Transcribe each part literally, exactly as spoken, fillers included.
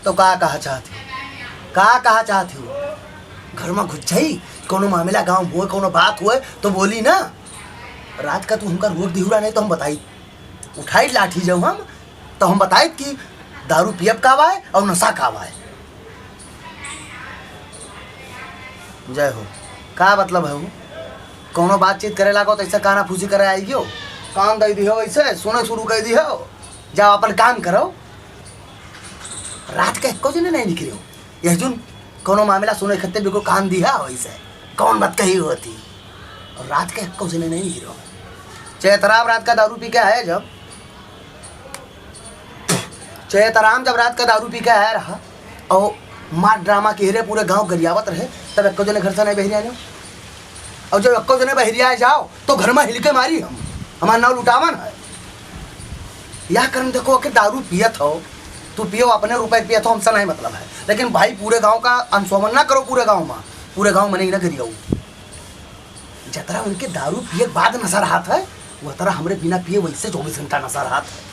तो का कहा चाहत हो? का कहा चाहत हो? घर मा घुस जाई, कौनो मामला गाँव मा होए, कौनो बात होए तो बोली ना। रात का तू हमका रोक दिहु रहा, नहीं तो हम बताई, उठाई लाठी जब हम, तो हम बताई कि दारू पियब का बाय और नशा का बाय। जय हो। का मतलब है वो? कौनो बातचीत करे लागो तो ऐसा काना फूसी करे आई गयो। काम दे दिहो, ऐसे सुने शुरू कर दिहो। जाओ अपन काम करो। रात के एको जने नहीं निकले हो। यह जुन कौनो मामला सुने खत्ते बिल्कुल कान दिहा हो ऐसे। कौन बात कही होती? और रात के एको जने नहीं निकले हो। चैतराम रात का दारू पी के आए जब, चैतराम जब रात का दारू पी के आया रहा और मार ड्रामा के रे पूरे गांव गरियावत रहे, तब एको जने घर से नहीं बहिर आने। और जब एको जने बहिर आए जाओ तो घर में हिलके मारी हम, हमार नाव लुटावन है। यह कर्म देखो कि दारू पियत हो, तू पियो अपने रुपए पियत हो, हमसे नहीं मतलब है, लेकिन भाई पूरे गांव का अनशोभन ना करो, पूरे गांव में, पूरे गांव में नहीं ना गरियाऊ। जतरा उनके दारू पिए के बाद नशा रहत है, वह तरह हमरे बिना पिए वैसे चौबीस घंटा नशा रहत है।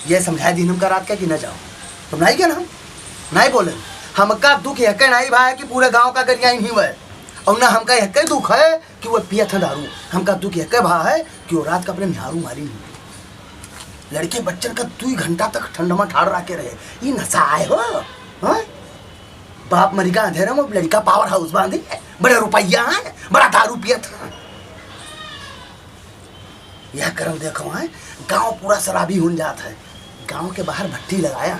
ये समझाए दिन हमका रात का कि न जाओ, तुम नहीं गए ना, हम नहीं बोले। हमका दुख यह के नहीं भाई कि पूरे गांव का गरिया ही नहीं हुआ है, और ना हमका यह के दुख है कि वो पियत है दारू। हमका दुख यह के भा है कि वो रात का अपने मेहरारू मारी नहीं। लड़के बच्चन का दुई घंटा तक ठंड में ठाड़ रखे रहे, ये नशा आए हो, हाँ? बाप मरिका अंधेरे में, लड़का पावर हाउस बांधी, बड़ा रुपया है, बड़ा दारू पियत है। यह करम देखो है, गांव पूरा शराबी हुन जात है। गांव के बाहर भट्टी लगाया,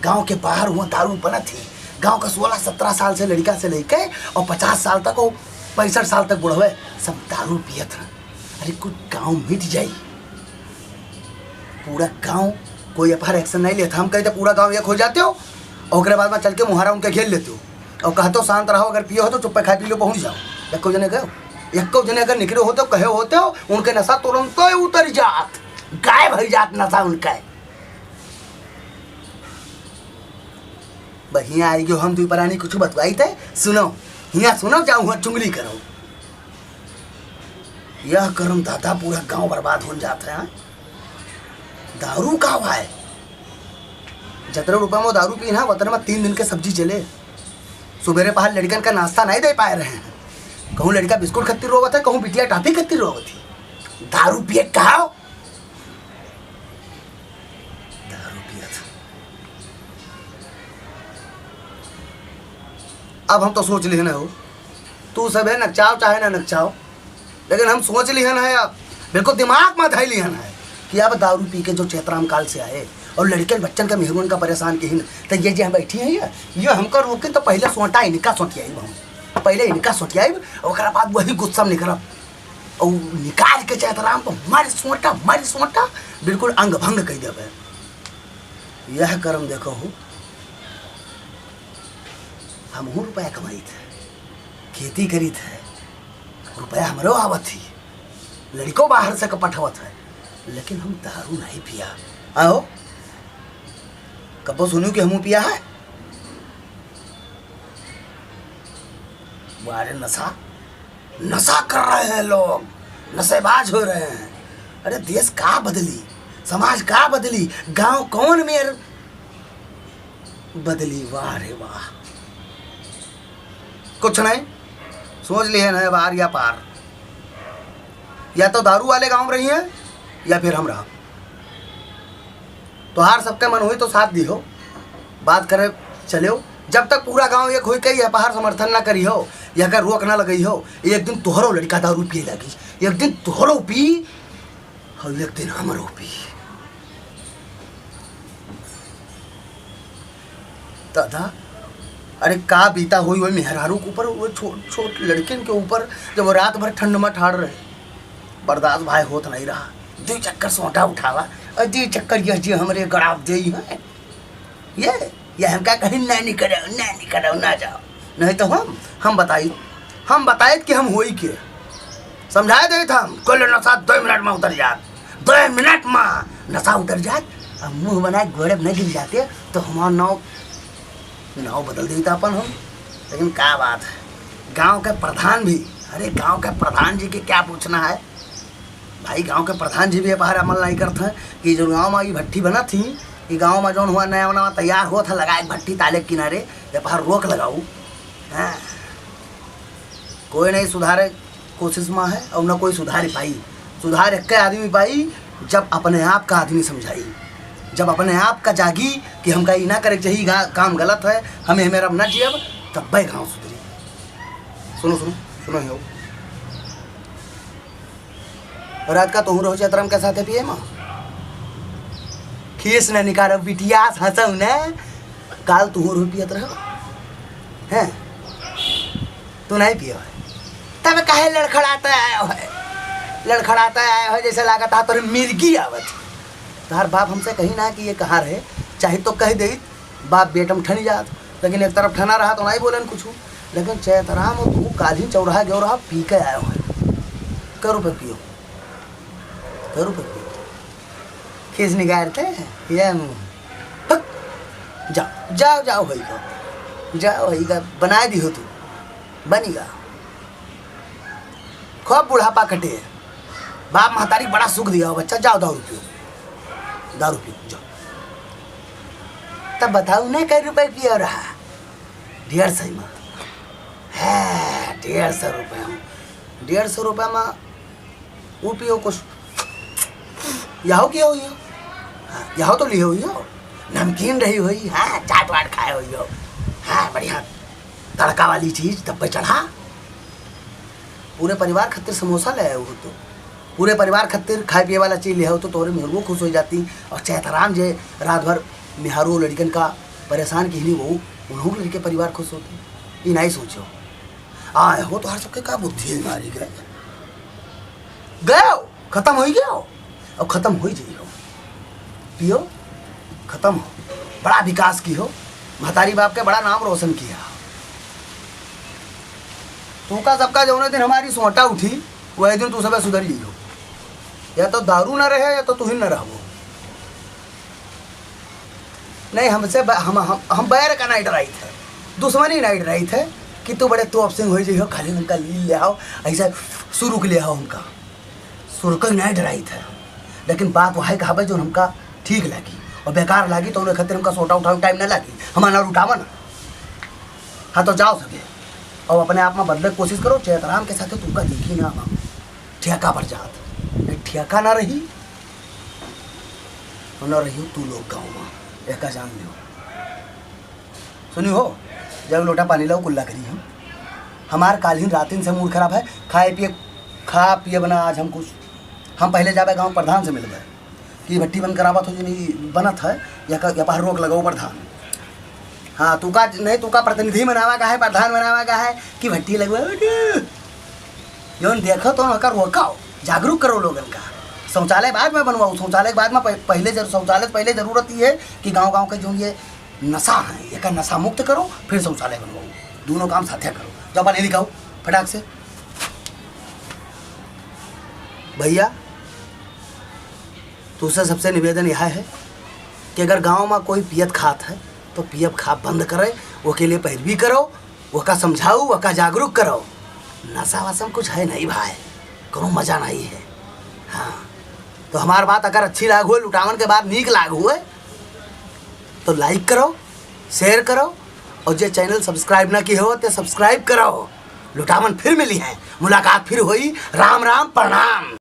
गांव के बाहर हुआ दारू बनत ही। गांव का सोलह सत्रह साल से लड़का से लेके और पचास साल तक, वो पैंसठ साल तक बुढ़वे सब दारू पियत है। अरे कुछ गांव मिट जाई, पूरा गांव कोई एफ आई आर एक्शन नहीं लेता। हम कहते पूरा गांव एक हो जाते हो, और ओकरे बाद में चल के मुहारा उनके घेर लेते हो और कहते हो शांत रहो, अगर पियो हो तो चुप्पे खाए पी लो पहुंच जाओ। एको जने गए, एको जने अगर निकले होते हो, कहे होते हो, उनके नशा तुरंत ही उतर जात, गायब हो जात नशा उनका। बहिया आई गयो, हम दुई परानी कुछ बतवाई थे, सुनो, हिया सुनो, जाओ हुआ चुंगली करो। यह करम दादा पूरा गांव बर्बाद होन जात है, हाँ? दारू का भाई, जतरे रुपया में दारू पीना, वतने में तीन दिन के सब्जी चले। सुबेरे पहर लड़कन का नाश्ता नहीं दे पाए रहे हैं। कहूँ लड़का बिस्कुट खत्ती रोवत है, कहूँ बिटिया टाफी खत्ती रोवत है। दारू पिए कहा? दारू पियत। अब हम तो सोच लिहन है हो, तू सब है नकचाओ चाहे ना नकचाओ, लेकिन हम सोच लिहन है, अब बिल्कुल दिमाग में धई लिहन है कि अब दारू पी के जो चैतराम काल से आए और लड़कन बच्चन का मेहरुअन का परेशान किहिन, तो ये जे हम बैठी हैं, ये, ये हमको रोकिन तो पहले सोटा इनका सोटियाई हम, पहले इनका सोटियाई, ओकरा बाद वही गुस्सा में निकलब। और निकाल के चैतराम पर मारी सोटा, मारी सोटा, बिल्कुल अंग भंग कई देबे। यह करम देखो हो, हमहू रुपया कमाइत है, खेती करीत है, रुपया हमरो आवत ही, लड़को बाहर से क पठवत है, लेकिन हम दारू नहीं पिया। आओ, कबो सुनू कि हमहू पिया है? बारे नशा, नशा कर रहे हैं लोग, नशेबाज हो रहे हैं। अरे देश का बदली, समाज का बदली, गांव कौन मेर बदली? वाह रे वाह। कुछ नहीं, सोच लिए हैं बार या पार, या तो दारू वाले गांव में रही हैं या फिर हम रहा। तोहार सबके मन हुई तो साथ दिहो, बात करे चलेओ। जब तक पूरा गांव एक होई के यह पहाड़ समर्थन ना करी हो, यह कर रोक ना लगई हो, एक दिन तोहरो लड़का दारू पिए लागी, एक दिन तोहरो पी, और एक दिन हमरो पी। दादा, अरे का बीता होई वही मेहरारू के ऊपर, वो छोट छोट लड़किन के ऊपर, जब वो रात भर ठंड में ठाड़ रहे, बर्दाश्त भाई होत नहीं रहा। दो चक्कर सोटा उठावा और दो चक्कर यह जे हमरे गड़ाव देई है। ये, ये हमका कहीं ना निकलो, ना निकलो, ना जाओ। नहीं तो हम, हम बताई, हम बताए कि हम होई के। समझाए देत हम, कुल नशा दो मिनट में उतर जात, दो मिनट में नशा उतर जात। अब मुंह बनाए गोड़े में नहीं गिर जाते तो हमार नाव, नाव बदल देता अपन हम। लेकिन का बात है, गांव के प्रधान भी, अरे गांव के प्रधान जी के क्या पूछना है, भाई, गांव के प्रधान जी भी ये बाहर अमल नहीं करत हैं कि जो गांव में ई भट्टी बनत ही, कि गाँव मा जौन हुआ नया नवा तैयार होत है, लगाए भट्टी ताले के किनारे, ये पर रोक लगाऊ। हाँ। कोई नहीं सुधारे कोशिश मा है और न कोई सुधार पाई। सुधार एक आदमी पाई, जब अपने आप का आदमी समझाई, जब अपने आप का जागी कि हमका ई ना करे के चाहिए, गा-, काम गलत है, हम एहमे अब ना जियब, तब्बे गाँव सुधरी। सुनो, सुनो, सुनो, हो। रात का तुहूँ रहो चैतराम के साथे पिए मा। खीस न निकालो बिटिया, हंसो न। काल तुहूँ रहो पियत रहो। हैं? तू नहीं पियो है। तब काहे लड़खड़ाता आयो है? लड़खड़ाता आयो है जैसे लागत है तोरे मिर्गी आवत। तार बाप हमसे कही ना कि ये कहाँ रहे, चाहे तो कह दे, बाप बेटम ठनी जात, लेकिन एक तरफ ठना रहा तो नहीं बोलन कुछ। लेकिन चैतराम और तू काल्हि चौराहा गयो रहा, पी के आयो है। कै रुपये पियो? कै रुपये पियो? खीस निकालते ये मुँह। हक! जाओ, जाओ, जाओ, होई का। जाओ, होई का, बनाए दी हो तू। बनी का। खूब बुढ़ापा कटे। बाप महतारी बड़ा सुख दिया हो बच्चा, जाओ दारू पियो। दारू पियो, जाओ। तब बताओ ना कै रुपये पियो रहा? डेढ़ सौ मा। हाँ, डेढ़ सौ रुपये मा। डेढ़ सौ रुपये मा वो पियो कुछ। यहो कियो हुई हो? हाँ, यहो तो लियो हुई हो। नमकीन रही हुई, हाँ, चाट वाट खाए हुई हो। हाँ, बढ़िया तड़का वाली चीज, तब पे चढ़ा। पूरे परिवार खातिर समोसा ले आए हो तो, पूरे परिवार खातिर खाए पिए वाला चीज ले आओ तो तोरे मेहरुओ खुश हो जाती। और चैतराम जे रात भर मेहरू लड़कन का परेशान किहनी, वो उन्हों लड़के परिवार खुश होती। ई नहीं सोचो। आए हो, तोहार सबके का बुद्धि है मारी गए? गयो, खतम होई गयो। अब खतम होई जाई हो। पियो, खतम हो। बड़ा विकास की हो। महतारी बाप के बड़ा नाम रोशन किया। तू का सबका जौने दिन हमारी सोटा उठी, वही दिन तू सबे सुधर जाई हो। या तो दारू ना रहे, या तो तू ही ना रहबो। नहीं, हमसे ब-, हम, हम, हम बैर का नाइट राइट है, दुश्मनी नाइट राइट है कि तू बड़े तोप सिंह होई जइहो, खाली हमका लील ले आओ, ऐसा सुरुक ले आओ हमका। सुरुक नाइट राइट है, लेकिन बात वही कहबे जो हमका ठीक लागी, और बेकार लागी तो उन्हें खातिर हमका सोटा उठावे टाइम ना लागी, हमारा ना उठावा ना। हाँ, तो जाओ सके, और अपने आप में बदले की कोशिश करो। चैतराम के साथ तुमका देखी ना हम ठेका पर जात, नहीं ठेका ना रही, और ना रही तू लोग गाँव में, एका जान लियो। सुनी हो, जब लोटा पानी लाओ, कुल्ला करी हम। हमार काल्हिन रातिन से मूड खराब है, खाए पिए, खा पिए बना आज हम कुछ। हम पहले जाबे गाँव प्रधान से मिलबे कि भट्टी बंद करावत हो, जो नहीं बनत है, या का, या पर रोक लगाओ प्रधान। हाँ, तू का, नहीं, तू का प्रतिनिधि बनावा का है, प्रधान बनावा का है कि भट्टी लगवा दे। जौन देखो तो ओका रोकाओ, जागरूक करो लोगन का। शौचालय बाद में बनवाओ, शौचालय के बाद में पह-, पहले जर-, शौचालय से पहले जरूरत ये है कि गाँव गाँव के जो ये नशा है, एका नशा मुक्त करो, फिर शौचालय बनवाओ। दोनों काम साथे करो। जाओ पानी लिकाओ फटाक से। भैया, तुझसे सबसे निवेदन यह है कि अगर गाँव में कोई पियत खात है तो पियब खाब बंद करे, ओके लिए पैरवी करो, ओका समझाओ, ओका जागरूक करो। नशा वशा में कुछ है नहीं भाई, कोनो मजा नहीं है। हाँ, तो हमार बात अगर अच्छी लाग हुए, लुटावन के बाद नीक लाग हुए, तो like करो, share करो, और जे channel subscribe ना किए हो तो subscribe करो। लुटावन फिर मिली है, मुलाकात फिर होई। राम राम, प्रणाम।